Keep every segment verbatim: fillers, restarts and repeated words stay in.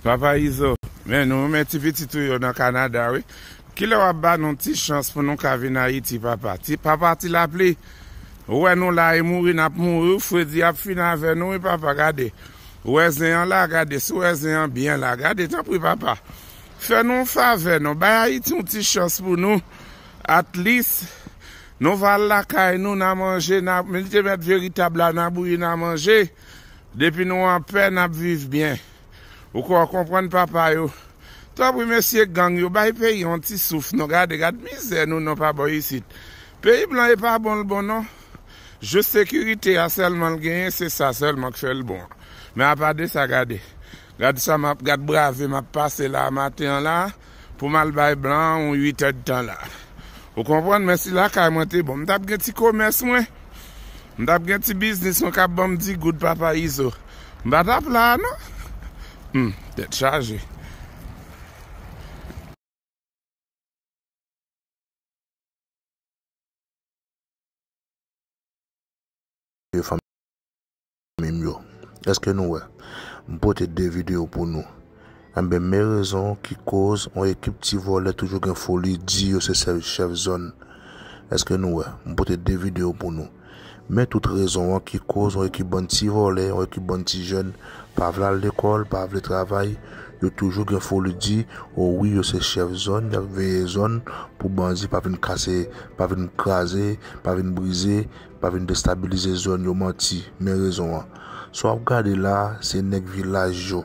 Papa Izo, men nou renmen ti pitit ou yo nan Kanada, wi. Kilè w ap ba nou ti chans pou nou ka vin Ayiti, papa? Ti, papa Ti Lapli, ou wè nou la e mouri, n ap mouri, wi, fredi ap fini avè nou, wi, papa, gade. Ou wè zen an la, gade, si w wè zen an byen la, gade, tanpri, papa. Fè nou yon favè, non, bay Ayiti yon ti chans pou nou, at least, nou va al lakay nou, n a manje, n a, men li te mèt veritab la, n a bouyi, n a manje. Depi nou anpè, n ap viv byen. Ou ko-, konprann papa yo. Tanpri mesye gang yo, bay peyi yon ti souf non, gade, gad mizè nou non pa bò isit. Peyi blan e pa bon l bon non. Jis sekirite a sèlman l genyen, se sa sèlman k fè l bon. Men apa de sa, gade. Gad sa m ap, gad brave m ap pase la maten an la, pou m al bay blan an yon uit èdtan la. Ou konprann, men si lakay mwen te bon, m t ap gen ti komès mwen. M t ap gen ti biznis mwen k ap ban m di goud, papa Izo. M pa t ap la a non. Hmm, tèt chaje. Yo fanmi m yo. Èske nou wè? M pote de videyo pou nou. Enben, men rezon ki koz yon ekip ti vòlè toujou gen foli di yo se sèl chèf zòn. Èske nou wè? M pote de videyo pou nou. Men tout rezon an ki koz yon ekip bann ti vòlè, yon ekip bann ti jèn pa vle al lekòl, pa vle travay, yo toujou gen foli di, o wi, yo se chèf zòn, y ap veye zòn pou bandi pa vin kase, pa vin kraze, pa vin brize, pa vin destabilize zòn yo, manti. Men rezon an. Sa w ap gade la, se nèg vilaj yo.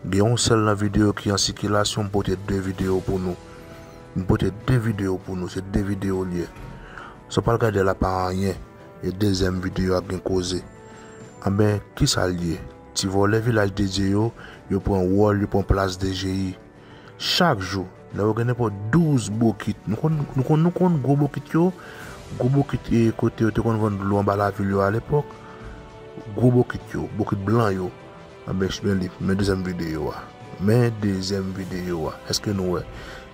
Gen yon sèl nan videyo ki an sikilasyon, m pote de videyo pou nou. M pote de videyo pou nou, se de videyo l ye. Sa w pral gade la pa anyen, e dezyèm videyo a gen koze. Anben, kisa l ye? Ti vòlè vilaj dedye yo, yo pran wòl, yo pran plas D G I. Chak jou, lè yo gen nenpòt douz bokit, nou konn, nou konn, nou konn gwo bokit yo, gwo bokit, e, kote yo te konn vann dlo anba lavil yo alepòk, gwo bokit yo, bokit blan yo. Anben, men li, men dezyèm videyo a. Men dezyèm videyo a. Èske nou wè?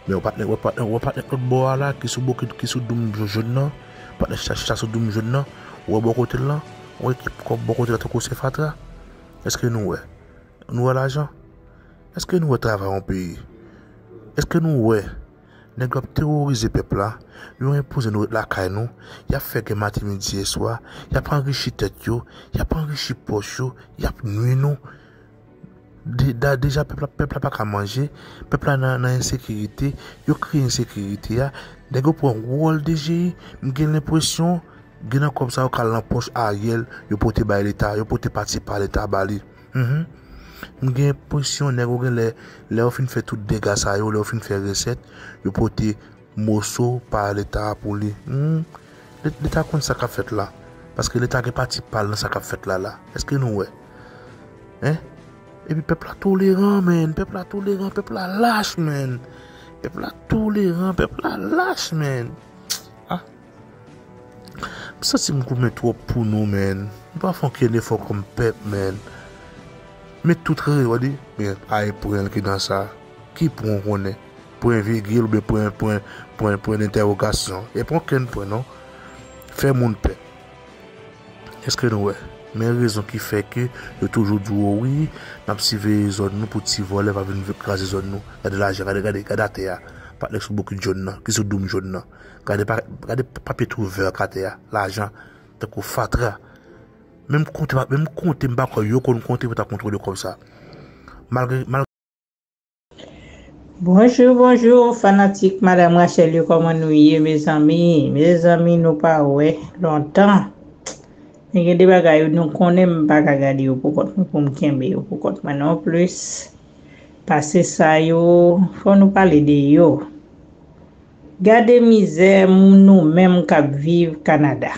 Men w patnè, w patnè, w patnè lòt bò a la, ki sou bokit, ki sou doum jòn nan. Patnè chita, chita sou doum jòn nan. Ou wè bò kote l lan? Ou wè ki kòb bò kote l lan tankou se fatra? Èske nou wè? Nou wè lajan? Èske nou wè travay yon peyi? Èske nou wè nèg yo ap teworize pèp la? Yo enpoze nou ret lakay nou. Y ap fè gè maten, midi e swa. Y ap anrichi tèt yo. Y ap anrichi pòch yo. Y ap nwi nou. De-, da-, deja pèp la, pèp la pa ka manje. Pèp la nan, nan ensekirite. Yo kreye ensekirite a. Nèg yo pran wòl D G I. M gen lenpresyon, gen nan kòb sa yo k al nan pòch Ariel, yo pote bay Leta, yo pote pati pa Leta ba li. Mhm. M gen enpresyon nèg yo genlè, lè yo fin fè tout dega sa yo, lè yo fin fè resèt, yo pote moso pa Leta a pou li. Hmm. Le-, Leta konn sa k ap fèt la. Paske Leta gen pati pa l nan sa k ap fèt la la. Èske nou wè? Hein? Epi pèp la toleran, man. Pèp la toleran, pèp la lach, man. Pèp la toleran, pèp la lach, man. Ah. M santi m goumen twòp pou nou, man. Nou pa fè okenn efò kòm pèp, man. Men tout re-, w di, men, a e pwen ki nan sa. Ki pwen w konnen? Pwen vigil oubyen pwen, pwen, pwen, pwen dentèwogasyon? E pa okenn pwen, non. Fè moun pè. Èske nou wè? Men rezon ki fè ke yo toujou di w, o wi, n ap siveye zòn nou pou ti vòlè pa vin kraze zòn nou. Gade lajan, gade, gade, gade atè a. Patnè k sou bokit jòn nan, ki sou doum jòn nan. Gade pa, gade papye tou vè k atè a. Lajan, tankou fatra. Menm konte, menm konte, m pa kwè yo konn konte pou ta kontwole kòb sa. Malgre, malgre Bonjou, bonjou, fanatik Madam Rachel yo, kòman nou ye, mezanmi? Mezanmi, nou pa wè lontan. Men gen de bagay yo nou konnen, m pa ka gade yo pou kont mwen, pou m kenbe yo pou kont mwen non plis. Pase sa yo, fò nou pale de yo. Gade mizè nou menm k ap viv Kanada.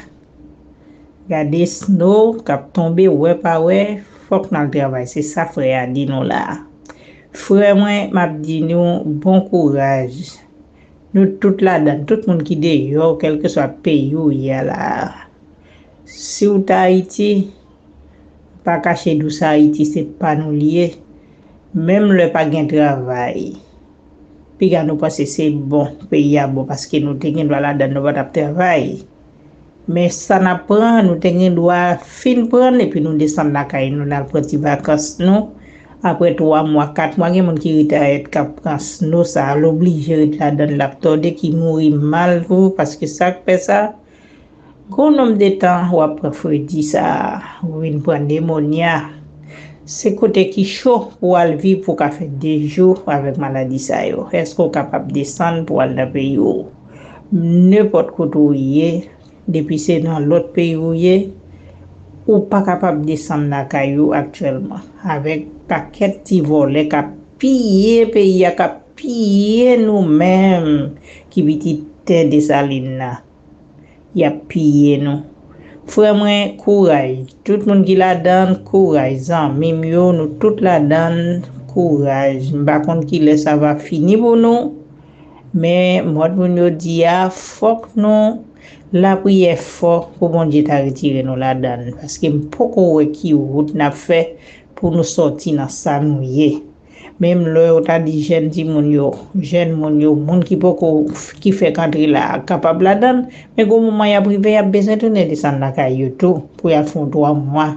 Gade snow k ap tonbe, wè pa wè, fòk n al travay. Se sa frè a di nou la a. Frè mwen, m ap di nou bon kouraj. Nou tout ladan, tout moun ki deyò, kèlkeswa peyi w ye a la a. Si w t Ayiti, pa kache dous Ayiti, se pa nou l ye. Menm lè pa gen travay, piga nou panse se bon, peyi a bon, paske nou te gen dwa ladan, nou pa t ap travay. Men sa n ap pran, nou te gen dwa fin pran l, epi nou desann lakay nou, n al pran ti vakans nou, Apre twa mwa, kat mwa, gen moun ki ret ayèt k ap pran sno sa a, l oblije ret ladan l, l ap tòde, ki mouri mal tou, paske sa k fè sa, gon nonm de tan w ap pran fredi sa a, ou vin pran nemonya. Se kote ki cho pou w al viv pou w ka fè de jou avèk maladi sa yo. Èske w kapab desann pou w al nan peyi w? Nenpòt kote w ye, depi se nan lòt peyi w ye, ou pa kapab desann lakay ou aktyèlman, avèk pakèt ti vòlè k ap piye peyi a, k ap piye nou menm ki pitit tè Desalin nan. Y ap piye nou. Frè mwen, kouraj. Tout moun ki ladan l, kouraj. Zanmi m yo, nou tout ladan l, kouraj. M pa konn kilè sa va fini pou nou, men mòd moun yo di a, fòk nou lapriyè fò pou Bondye ta retire nou ladan l. Paske m poko wè ki wout n ap fè pou nou sòti nan sa nou ye. Menm lè yo ta di jèn timoun yo, jèn moun yo, moun ki poko, ki fèk antre la a, kapab ladan l, men gon moman y ap rive, y ap bezwen tounen desann lakay yo tou, pou y al fè yon twa mwa.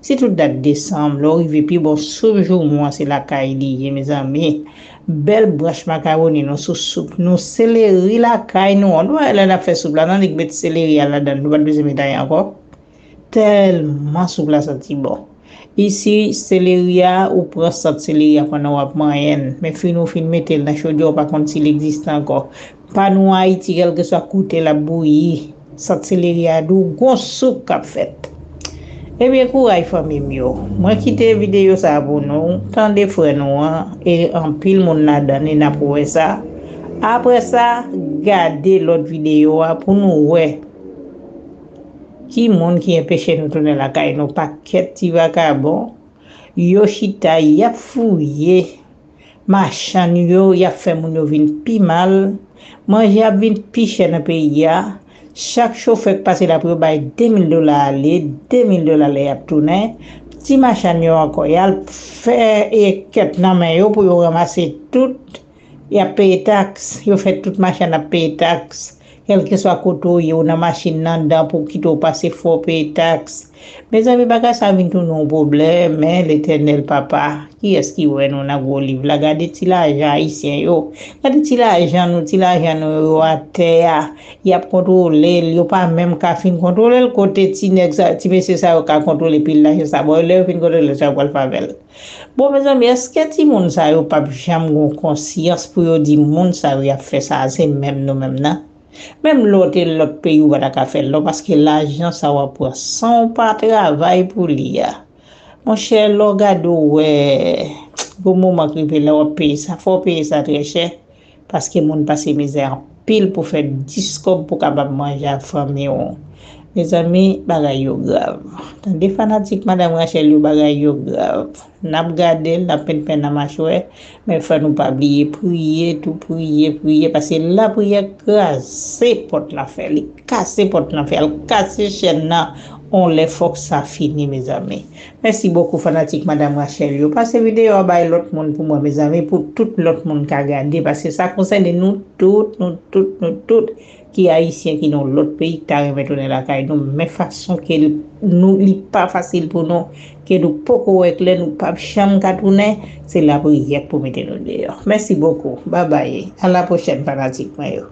Sitou dat desanm, lè w rive pi bò, soup joumou an, se lakay li ye, mezanmi. Bèl branch makawoni nou sou soup nou, seleri lakay nou an. Nou wè lè n ap fè soup la, n annik met seleri a ladan l, nou pa t bezwen met anyen ankò. Tèlman soup la santi bon. Isi, seleri a, ou pran sant seleri a pandan w ap manyen l. Men fin ou fin mete l nan chodyè, ou pa konn si l egziste ankò. Pa nou Ayiti, kèlkeswa kote l ap bouyi, sant seleri a di w gon soup k ap fèt. Ebyen, kouraj fanmi m yo. Mwen kite videyo sa a pou nou. Tande frè nou an, e anpil moun ladan li n ap wè sa. Apre sa, gade lòt videyo a pou nou wè ki moun ki enpeche nou tounen lakay nou. Pakèt ti vakabon, yo chita, y ap fouye. Machann yo, y ap fè moun yo vin pi mal. Manje ap vin pi chè nan peyi a. Chak chofè k pase la pou yo bay de mil dola ale, de mil dola lè y ap tounen. Ti machann yo ankò, y al fè e kèt nan men yo pou yo ranmase tout. Y ap peye taks. Yo fè tout machann ap peye taks. Kèlkeswa kote w ye, ou nan machin nan, anndan pou w kite w pase, fò w peye taks. Mezanmi, bagay sa vin tounen yon pwoblèm, men Letènèl Papa, kiyès ki wè nou nan gwo liv la? Gade ti lajan ayisyen yo. Gade ti lajan nou, ti lajan nou yo atè a. Y ap kontwole l, yo pa menm ka fin kontwole l. Kote ti nèg sa, ti mesye sa yo ka kontwole pil lajan sa? Bon, lè yo fin kontwole l, sa yo pral fè avè l? Bon, mezanmi, èske timoun sa yo p ap janm gon konsyans pou yo di moun sa yo y ap fè sa a, se menm nou menm nan? Menm lè w te lòt peyi, ou pa ta ka fè l non, paske lajan sa w ap pran san w pa travay pou li a. Monchè, lè w gade w wè, gon moman k rive lè w ap peye sa, fò w peye sa trè chè, paske moun pase mizè anpil pou fè dis kòb pou kapab manje ak fanmi w. Mezanmi, bagay yo grav. Tande fanatik Madanm Rachel yo, bagay yo grav. N ap gade l, n ap penn pen nan machwè, men fò nou pa bliye priye tou, priye, priye, paske lapriyè kraze pòt lanfè, li kase pòt lanfè, l kase chèn nan, on lè fòk sa fini, mezanmi. Mèsi bokou fanatik Madanm Rachel yo. Pase videyo a bay lòt moun pou mwen, mezanmi, pou tout lòt moun ka gade, paske sa konsène nou tout, nou tout, nou tout ki ayisyen ki nan lòt peyi ki ta renmen tounen lakay nou, men fason ke l, nou, li pa fasil pou nou, ke nou poko wè klè, nou p ap janm ka tounen, se lapriyè k pou mete nou deyò. Mèsi bokou. Babay. A la pwochèn, fanatik mwen yo.